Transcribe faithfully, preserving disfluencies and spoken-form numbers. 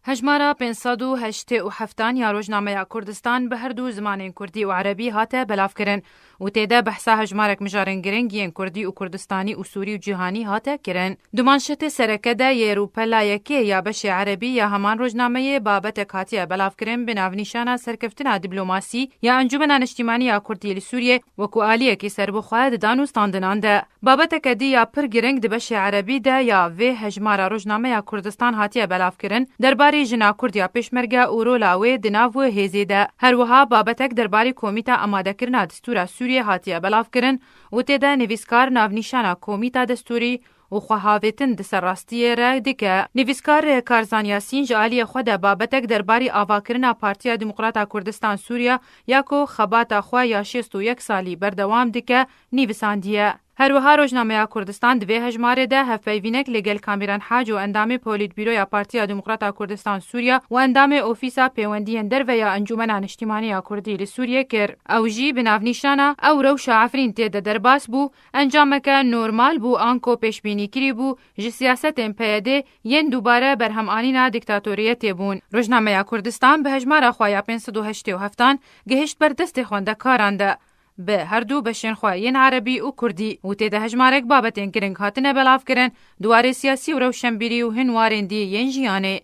Hejmara pênc sed û heştê û heftan ya Rojnameya Kurdistan bi her du zimanên kurdî û erebî hate belavkirin û tê de behsa hejmarek mijarên giring yên kurdî û kurdistanî û sûrî û cîhanî hate kirin. Di manşetê sereke de yê rûpela yekê ya beşê erebî ya heman rojnameyê babetek hatiye belavkirin bi navnîşana serkeftina dîplomasî ya Encûmena Niştîmanî ya Kurdî li Sûriyê wekû aliyekî serbixwe di dan û standinan de. Babeteke dî ya pir giring di beşê erebî de ya vê hejmara Rojnameya Kurdistan hatiye belavkirin, derbarê jina Kurd ya Pêşmerge û rola wê di nav hêzê de. Her wiha babetek derbarê Komîta Amadekirina Distûra Sûriyê hatiye belavkirin û tê de nivîskar navnîşana Komîta Destûrî û xwehavêtin di ser rastiyê re dike. Nivîskar Karzan Yasîn ji aliyê xwe de babetek derbarê avakirina Partiya Demokrata Kurdistan Sûriya ya ku xebata xwe ya şêst û yek salî berdewam dike, nivîsandiye. Her wiha Rojnameya Kurdistan di vê hejmarê de hevpeyvînek li gel Kamîran Hac û endamê Polîtbîroya Partiya Demokrata Kurdistan Sûriya û endamê Ofîsa Pêwendiyên Derve ya Encûmena Niştîmanî ya Kurdî li Sûriyê kir. Ew jî bi navnîşana ew rewşa Efrîn tê de derbas bû, encameke normal bû anko pêşbînîkirî bû ji siyasetên P Y D yên dubare berhemanîna dîktatoriyetê bûn. Rojnameya Kurdistan bi hejmara xwe ya pênc sed û heştê û heftan gihişt ber destê xwendekaran de. Bi her du beşên xwe yên erebî û kurdî û tê de hejmarek babetên giring hatine belavkirin, di warê siyasî û rewşenbîrî û hin warên dî yên jiyanê.